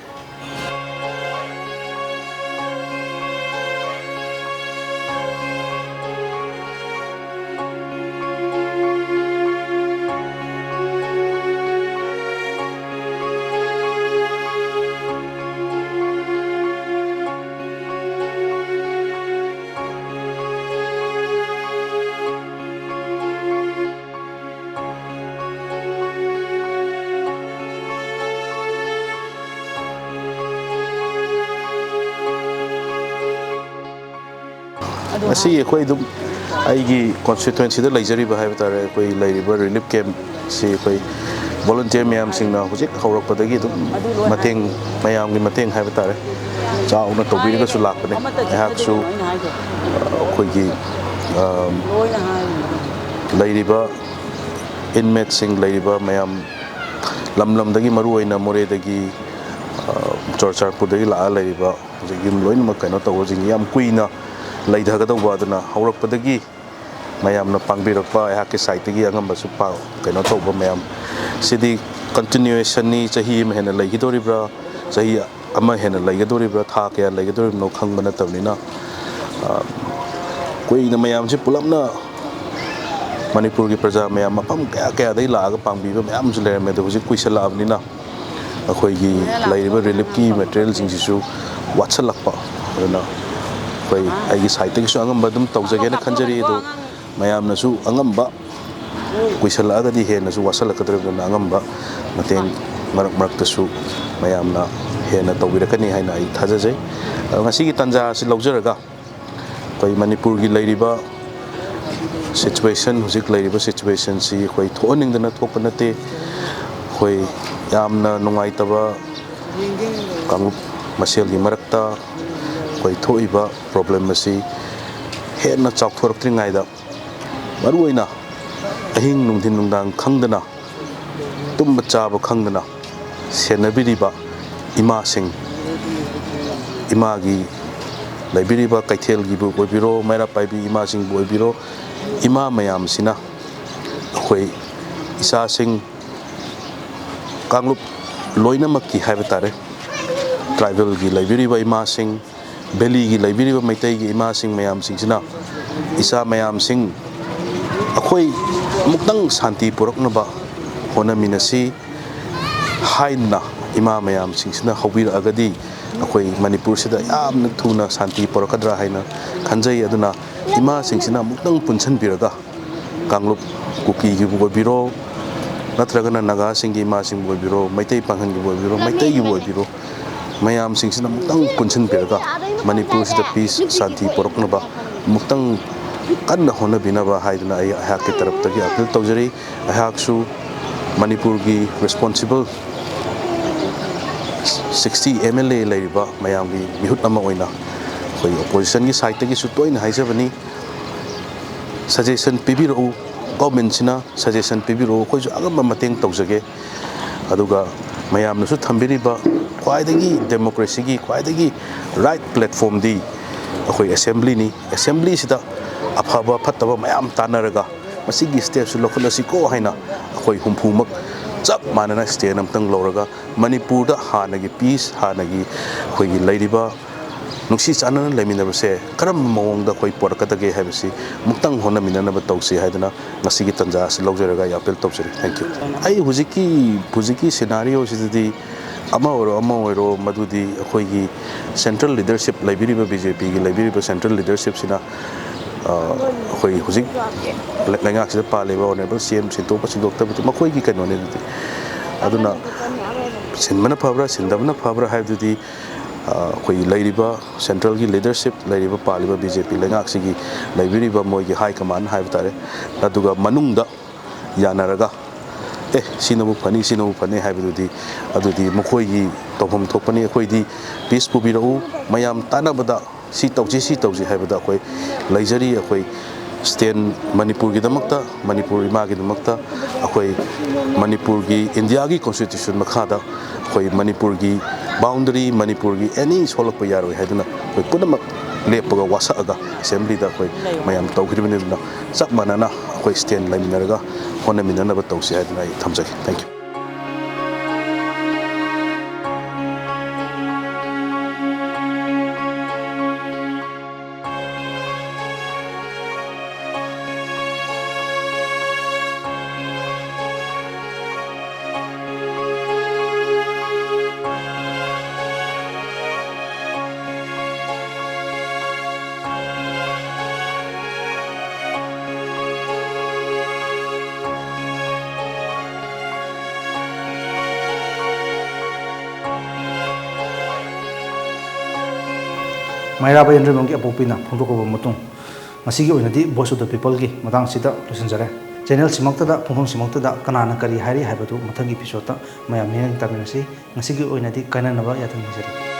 ꯑꯗꯣ ꯉꯁꯤ ꯑꯩꯈꯣꯏ ꯑꯗꯨꯝ ꯑꯩꯒꯤ constituencyꯗ ꯂꯩꯖꯔꯤꯕ ꯍꯥꯏꯕ ꯇꯥꯔꯦ, ꯑꯩꯈꯣꯏ ꯂꯩꯔꯤꯕ relief campꯁꯤ ꯑꯩꯈꯣꯏ volunteer ꯃꯌꯥꯝꯁꯤꯡꯅ ꯍꯧꯖꯤꯛ ꯍꯧꯔꯛꯄꯗꯒꯤ ꯑꯗꯨꯝ ꯃꯇꯦꯡ, ꯃꯌꯥꯝꯒꯤ ꯃꯇꯦꯡ ꯍꯥꯏꯕ ꯇꯥꯔꯦ, ꯆꯥꯎꯅ ꯇꯧꯕꯤꯔꯒꯁꯨ ꯂꯥꯛꯄꯅꯦ꯫ ꯑꯩꯍꯥꯛꯁꯨ, ꯑ, ꯑꯩꯈꯣꯏꯒꯤ, ꯑ, ꯂꯩꯔꯤꯕ inmateꯁꯤꯡ, ꯂꯩꯔꯤꯕ ꯃꯌꯥꯝ, ꯂꯝ ꯂꯝꯗꯒꯤ, ꯃꯔꯨꯑꯣꯏꯅ ꯃꯣꯔꯦꯗꯒꯤ, ꯆꯨꯔꯆꯥꯟꯄꯨꯔꯗꯒꯤ ꯂꯥꯛꯑ ꯂꯩꯔꯤꯕ ꯍꯧꯖꯤꯛ ꯌꯨꯝ ꯂꯣꯏꯅꯃꯛ ꯀꯩꯅꯣ ꯇꯧꯕꯁꯤꯡ ꯌꯥꯝ ꯀꯨꯏꯅ ꯂꯩꯊꯒꯗꯧꯕ, ꯑꯗꯨꯅ ꯍꯧꯔꯛꯄꯗꯒꯤ ꯃꯌꯥꯝꯅ ꯄꯥꯡꯕꯤꯔꯛꯄ ꯑꯩꯍꯥꯛꯀꯤ ꯁꯥꯏꯠꯇꯒꯤ ꯑꯉꯝꯕꯁꯨ ꯄꯥꯡ ꯀꯩꯅꯣ ꯇꯧꯕ ꯃꯌꯥꯝ ꯁꯤꯗꯤ ꯀꯟꯇꯤꯅ꯭ꯌꯨꯑꯦꯁꯟꯅꯤ꯫ ꯆꯍꯤ ꯑꯃ ꯍꯦꯟꯅ ꯂꯩꯒꯗꯧꯔꯤꯕ꯭ꯔꯥ, ꯆꯍꯤ ꯑꯃ ꯍꯦꯟꯅ ꯂꯩꯒꯗꯧꯔꯤꯕ꯭ꯔꯥ, ꯊꯥ ꯀꯌꯥ ꯂꯩꯒꯗꯧꯔꯤꯕꯅꯣ ꯈꯪꯕ ꯅꯠꯇꯕꯅꯤꯅ, ꯀꯨꯏꯅ ꯃꯌꯥꯝꯁꯤ ꯄꯨꯂꯞꯅ ꯃꯅꯤꯄꯨꯔꯒꯤ ꯄ꯭ꯔꯖꯥ ꯃꯌꯥꯝ ꯃꯐꯝ ꯀꯌꯥ ꯀꯌꯥꯗꯒꯤ ꯂꯥꯛꯑꯒ ꯄꯥꯡꯕꯤꯕ ꯃꯌꯥꯝꯁꯨ ꯂꯩꯔꯝꯃꯦ꯫ ꯑꯗꯣ ꯍꯧꯖꯤꯛ ꯀꯨꯏꯁꯜꯂꯛꯑꯕꯅꯤꯅ ꯑꯩꯈꯣꯏꯒꯤ ꯂꯩꯔꯤꯕ ꯔꯤꯂꯤꯐꯀꯤ ꯃꯦꯇꯔꯤꯌꯦꯜꯁꯤꯡꯁꯤꯁꯨ ꯋꯥꯠꯁꯜꯂꯛꯄ, ꯑꯗꯨꯅ ꯑꯩꯈꯣꯏ ꯑꯩꯒꯤ ꯁꯥꯏꯠꯇꯒꯤꯁꯨ ꯑꯉꯝꯕ ꯑꯗꯨꯝ ꯇꯧꯖꯒꯦꯅ ꯈꯟꯖꯔꯤ꯫ ꯑꯗꯣ ꯃꯌꯥꯝꯅꯁꯨ ꯑꯉꯝꯕ ꯀꯨꯏꯁꯜꯂꯛꯑꯒꯗꯤ ꯍꯦꯟꯅꯁꯨ ꯋꯥꯠꯁꯜꯂꯛꯀꯗꯧꯔꯤꯕꯅꯤꯅ ꯑꯉꯝꯕ ꯃꯇꯦꯡ ꯃꯔꯛ ꯃꯔꯛꯇꯁꯨ ꯃꯌꯥꯝꯅ ꯍꯦꯟꯅ ꯇꯧꯕꯤꯔꯛꯀꯅꯤ ꯍꯥꯏꯅ ꯑꯩ ꯊꯥꯖꯖꯩ꯫ ꯑꯗꯣ ꯉꯁꯤꯒꯤ ꯇꯥꯟꯖꯥ ꯑꯁꯤ ꯂꯧꯖꯔꯒ ꯑꯩꯈꯣꯏ ꯃꯅꯤꯄꯨꯔꯒꯤ ꯂꯩꯔꯤꯕ ꯁꯤꯆꯨꯋꯦꯁꯟ, ꯍꯧꯖꯤꯛ ꯂꯩꯔꯤꯕ ꯁꯤꯆꯨꯋꯦꯁꯟꯁꯤ ꯑꯩꯈꯣꯏ ꯊꯣꯛꯍꯟꯅꯤꯡꯗꯅ ꯊꯣꯛꯄ ꯅꯠꯇꯦ꯫ ꯑꯩꯈꯣꯏ ꯌꯥꯝꯅ ꯅꯨꯡꯉꯥꯏꯇꯕ ꯀꯥꯡꯂꯨꯞ ꯃꯁꯦꯜꯒꯤ ꯃꯔꯛꯇ ꯑꯩꯈꯣꯏ ꯊꯣꯛꯏꯕ ꯄ꯭ꯔꯣꯕ꯭ꯂꯦꯝ ꯑꯁꯤ ꯍꯦꯟꯅ ꯆꯥꯎꯊꯣꯔꯛꯇ꯭ꯔꯤꯉꯩꯗ, ꯃꯔꯨꯑꯣꯏꯅ ꯑꯍꯤꯡ ꯅꯨꯡꯊꯤꯟ ꯅꯨꯡꯗꯥꯡ ꯈꯪꯗꯅ, ꯇꯨꯝꯕ ꯆꯥꯕ ꯈꯪꯗꯅ ꯁꯦꯟꯅꯕꯤꯔꯤꯕ ꯏꯃꯥꯁꯤꯡ, ꯏꯃꯥꯒꯤ ꯂꯩꯕꯤꯔꯤꯕ ꯀꯩꯊꯦꯜꯒꯤꯕꯨ ꯑꯣꯏꯕꯤꯔꯣ, ꯃꯩꯔꯥ ꯄꯥꯏꯕꯤ ꯏꯃꯥꯁꯤꯡꯕꯨ ꯑꯣꯏꯕꯤꯔꯣ, ꯏꯃꯥ ꯃꯌꯥꯝꯁꯤꯅ ꯑꯩꯈꯣꯏ ꯏꯆꯥꯁꯤꯡ, ꯀꯥꯡꯂꯨꯞ ꯂꯣꯏꯅꯃꯛꯀꯤ ꯍꯥꯏꯕ ꯇꯥꯔꯦ, ꯇ꯭ꯔꯥꯏꯕꯦꯜꯒꯤ ꯂꯩꯕꯤꯔꯤꯕ ꯏꯃꯥꯁꯤꯡ, ꯚꯦꯂꯤꯒꯤ ꯂꯩꯕꯤꯔꯤꯕ ꯃꯩꯇꯩꯒꯤ ꯏꯃꯥꯁꯤꯡ ꯃꯌꯥꯝꯁꯤꯡꯁꯤꯅ, ꯏꯆꯥ ꯃꯌꯥꯝꯁꯤꯡ, ꯑꯩꯈꯣꯏ ꯑꯃꯨꯛꯇꯪ ꯁꯥꯟꯇꯤ ꯄꯨꯔꯛꯅꯕ ꯍꯣꯠꯅꯃꯤꯟꯅꯁꯤ ꯍꯥꯏꯗꯨꯅ ꯏꯃꯥ ꯃꯌꯥꯝꯁꯤꯡꯁꯤꯅ ꯍꯧꯕꯤꯔꯛꯑꯒꯗꯤ ꯑꯩꯈꯣꯏ ꯃꯅꯤꯄꯨꯔꯁꯤꯗ ꯌꯥꯝꯅ ꯊꯨꯅ ꯁꯥꯟꯇꯤ ꯄꯨꯔꯛꯀꯗ꯭ꯔꯥ ꯍꯥꯏꯅ ꯈꯟꯖꯩ꯫ ꯑꯗꯨꯅ ꯏꯃꯥꯁꯤꯡꯁꯤꯅ ꯑꯃꯨꯛꯇꯪ ꯄꯨꯟꯁꯤꯟꯕꯤꯔꯒ ꯀꯥꯡꯂꯨꯞ ꯀꯨꯀꯤꯒꯤꯕꯨ ꯑꯣꯏꯕꯤꯔꯣ, ꯅꯠꯇ꯭ꯔꯒꯅ ꯅꯥꯒꯥꯁꯤꯡꯒꯤ ꯏꯃꯥꯁꯤꯡꯕꯨ ꯑꯣꯏꯕꯤꯔꯣ, ꯃꯩꯇꯩ ꯄꯥꯉꯜꯒꯤꯕꯨ ꯑꯣꯏꯕꯤꯔꯣ, ꯃꯩꯇꯩꯒꯤꯕꯨ ꯑꯣꯏꯕꯤꯔꯣ, ꯃꯌꯥꯝꯁꯤꯡꯁꯤꯅ ꯑꯃꯨꯛꯇꯪ ꯄꯨꯟꯁꯤꯟꯕꯤꯔꯒ ꯃꯅꯤꯄꯨꯔꯁꯤꯗ ꯄꯤꯁ, ꯁꯥꯟꯇꯤ ꯄꯨꯔꯛꯅꯕ ꯑꯃꯨꯛꯇꯪ ꯀꯟꯅ ꯍꯣꯠꯅꯕꯤꯅꯕ ꯍꯥꯏꯗꯨꯅ ꯑꯩ ꯑꯩꯍꯥꯛꯀꯤ ꯇꯔꯞꯇꯒꯤ ꯑꯄꯤꯜ ꯇꯧꯖꯔꯤ꯫ ꯑꯩꯍꯥꯛꯁꯨ ꯃꯅꯤꯄꯨꯔꯒꯤ responsible sixty M L A ꯂꯩꯔꯤꯕ ꯃꯌꯥꯝꯒꯤ ꯃꯤꯍꯨꯠ ꯑꯃ ꯑꯣꯏꯅ ꯑꯩꯈꯣꯏ ꯑꯣꯄꯣꯖꯤꯁꯟꯒꯤ ꯁꯥꯏꯠꯇꯒꯤꯁꯨ ꯇꯣꯏꯅ ꯍꯥꯏꯖꯕꯅꯤ, ꯁꯖꯦꯁꯟ ꯄꯤꯕꯤꯔꯛꯎ, ꯒꯣꯔꯃꯦꯟꯁꯤꯅ ꯁꯖꯦꯁꯟ ꯄꯤꯕꯤꯔꯛꯎ, ꯑꯩꯈꯣꯏꯁꯨ ꯑꯉꯝꯕ ꯃꯇꯦꯡ ꯇꯧꯖꯒꯦ꯫ ꯑꯗꯨꯒ ꯃꯌꯥꯝꯅꯁꯨ ꯊꯝꯕꯤꯔꯤꯕ ꯈ꯭ꯋꯥꯏꯗꯒꯤ democracyꯒꯤ ꯈ꯭ꯋꯥꯏꯗꯒꯤ right platformꯗꯤ ꯑꯩꯈꯣꯏ assemblyꯅꯤ꯫ Assemblyꯁꯤꯗ ꯑꯐꯕ ꯐꯠꯇꯕ ꯃꯌꯥꯝ ꯇꯥꯟꯅꯔꯒ ꯃꯁꯤꯒꯤ stateꯁꯤ ꯂꯧꯈꯠꯂꯁꯤꯀꯣ ꯍꯥꯏꯅ ꯑꯩꯈꯣꯏ ꯍꯨꯝꯐꯨꯃꯛ ꯆꯞ ꯃꯥꯟꯅꯅ stand ꯑꯃꯇꯪ ꯂꯧꯔꯒ ꯃꯅꯤꯄꯨꯔꯗ ꯍꯥꯟꯅꯒꯤ peace, ꯍꯥꯟꯅꯒꯤ ꯑꯩꯈꯣꯏꯒꯤ ꯂꯩꯔꯤꯕ ꯅꯨꯡꯁꯤ ꯆꯥꯟꯅꯅ ꯂꯩꯃꯤꯟꯅꯕꯁꯦ ꯀꯔꯝꯕ ꯃꯑꯣꯡꯗ ꯑꯩꯈꯣꯏ ꯄꯣꯔꯛꯀꯗꯒꯦ ꯍꯥꯏꯕꯁꯤ ꯑꯃꯨꯛꯇꯪ ꯍꯣꯠꯅꯃꯤꯟꯅꯅꯕ ꯇꯧꯁꯤ ꯍꯥꯏꯗꯨꯅ ꯉꯁꯤꯒꯤ ꯇꯥꯟꯖꯥ ꯑꯁꯤ ꯂꯧꯖꯔꯒ ꯑꯩ appeal ꯇꯧꯖꯔꯤ꯫ Thank you꯫ ꯑꯩ ꯍꯧꯖꯤꯛꯀꯤ, ꯍꯧꯖꯤꯛꯀꯤ scenarioꯁꯤꯗꯗꯤ ꯑꯃ ꯑꯣꯏꯔꯣ, ꯑꯃ ꯑꯣꯏꯔꯣ, ꯃꯗꯨꯗꯤ ꯑꯩꯈꯣꯏꯒꯤ central leadership ꯂꯩꯕꯤꯔꯤꯕ, BJPꯒꯤ ꯂꯩꯕꯤꯔꯤꯕ central leadershipꯁꯤꯅ, ꯑ, ꯑꯩꯈꯣꯏ ꯍꯧꯖꯤꯛ ꯂꯩꯉꯥꯛꯁꯤꯗ ꯄꯥꯜꯂꯤꯕ Honourable CM ꯁꯤꯟꯗꯣꯛꯄ ꯁꯤꯟꯗꯣꯛꯇꯕꯗꯨ ꯃꯈꯣꯏꯒꯤ ꯀꯩꯅꯣꯅꯦ꯫ ꯑꯗꯨꯗꯤ, ꯑꯗꯨꯅ ꯁꯤꯟꯕꯅ ꯐꯕ꯭ꯔꯥ, ꯁꯤꯟꯗꯕꯅ ꯐꯕ꯭ꯔꯥ ꯍꯥꯏꯕꯗꯨꯗꯤ, ꯑ, ꯑꯩꯈꯣꯏꯒꯤ ꯂꯩꯔꯤꯕ centralꯒꯤ leadership, ꯂꯩꯔꯤꯕ ꯄꯥꯜꯂꯤꯕ BJP ꯂꯩꯉꯥꯛꯁꯤꯒꯤ ꯂꯩꯕꯤꯔꯤꯕ ꯃꯣꯏꯒꯤ high command ꯍꯥꯏꯕ ꯇꯥꯔꯦ, ꯑꯗꯨꯒ ꯃꯅꯨꯡꯗ ꯌꯥꯅꯔꯒ, "ꯑꯦ, ꯁꯤꯅꯕꯨ ꯐꯅꯤ, ꯁꯤꯅꯕꯨ ꯐꯅꯤ" ꯍꯥꯏꯕꯗꯨꯗꯤ, ꯑꯗꯨꯗꯤ ꯃꯈꯣꯏꯒꯤ ꯇꯧꯐꯝ ꯊꯣꯛꯄꯅꯤ꯫ ꯑꯩꯈꯣꯏꯗꯤ peace ꯄꯨꯕꯤꯔꯛꯎ, ꯃꯌꯥꯝ ꯇꯥꯟꯅꯕꯗ ꯁꯤ ꯇꯧꯁꯤ, ꯁꯤ ꯇꯧꯁꯤ ꯍꯥꯏꯕꯗ ꯑꯩꯈꯣꯏ ꯂꯩꯖꯔꯤ꯫ ꯑꯩꯈꯣꯏ stand ꯃꯅꯤꯄꯨꯔꯒꯤꯗꯃꯛꯇ, ꯃꯅꯤꯄꯨꯔ ꯏꯃꯥꯒꯤꯗꯃꯛꯇ, ꯑꯩꯈꯣꯏ ꯃꯅꯤꯄꯨꯔꯒꯤ, Indiaꯒꯤ constitution ꯃꯈꯥꯗ ꯑꯩꯈꯣꯏ ꯃꯅꯤꯄꯨꯔꯒꯤ boundary, ꯃꯅꯤꯄꯨꯔꯒꯤ any ꯁꯣꯛꯂꯛꯄ ꯌꯥꯔꯣꯏ ꯍꯥꯏꯗꯨꯅ ꯑꯩꯈꯣꯏ ꯄꯨꯝꯅꯃꯛ ꯂꯦꯞꯄꯒ ꯋꯥꯁꯛꯑꯒ assemblyꯗ ꯑꯩꯈꯣꯏ ꯃꯌꯥꯝ ꯇꯧꯈꯤꯕꯅꯤ꯫ ꯑꯗꯨꯅ ꯆꯞ ꯃꯥꯟꯅꯅ ꯑꯩꯈꯣꯏ stand ꯂꯩꯃꯤꯟꯅꯔꯒ ꯍꯣꯠꯅꯃꯤꯟꯅꯅꯕ ꯇꯧꯁꯤ ꯍꯥꯏꯗꯨꯅ ꯑꯩ ꯊꯝꯖꯒꯦ꯫ Thank you꯫ ꯃꯩꯔꯥꯕ ꯌꯦꯟꯗ꯭ꯔꯤꯃꯝꯒꯤ ꯑꯄꯣꯛꯄꯤꯅ ꯐꯣꯡꯗꯣꯛꯂꯕ ꯃꯇꯨꯡ, ꯉꯁꯤꯒꯤ ꯑꯣꯏꯅꯗꯤ Voice of the Peopleꯒꯤ ꯃꯇꯥꯡꯁꯤꯗ ꯂꯣꯏꯁꯤꯟꯖꯔꯦ꯫ Channelꯁꯤꯃꯛꯇꯗ, ꯄꯨꯡꯐꯝꯁꯤꯃꯛꯇꯗ ꯀꯅꯥꯅ ꯀꯔꯤ ꯍꯥꯏꯔꯤ ꯍꯥꯏꯕꯗꯨ ꯃꯊꯪꯒꯤ episodeꯇ ꯃꯌꯥꯝ ꯃꯤꯠꯌꯦꯡ ꯇꯥꯃꯤꯟꯅꯁꯤ꯫ ꯉꯁꯤꯒꯤ ꯑꯣꯏꯅꯗꯤ ꯀꯥꯏꯅꯅꯕ ꯌꯥꯊꯪ ꯅꯤꯖꯔꯤ꯫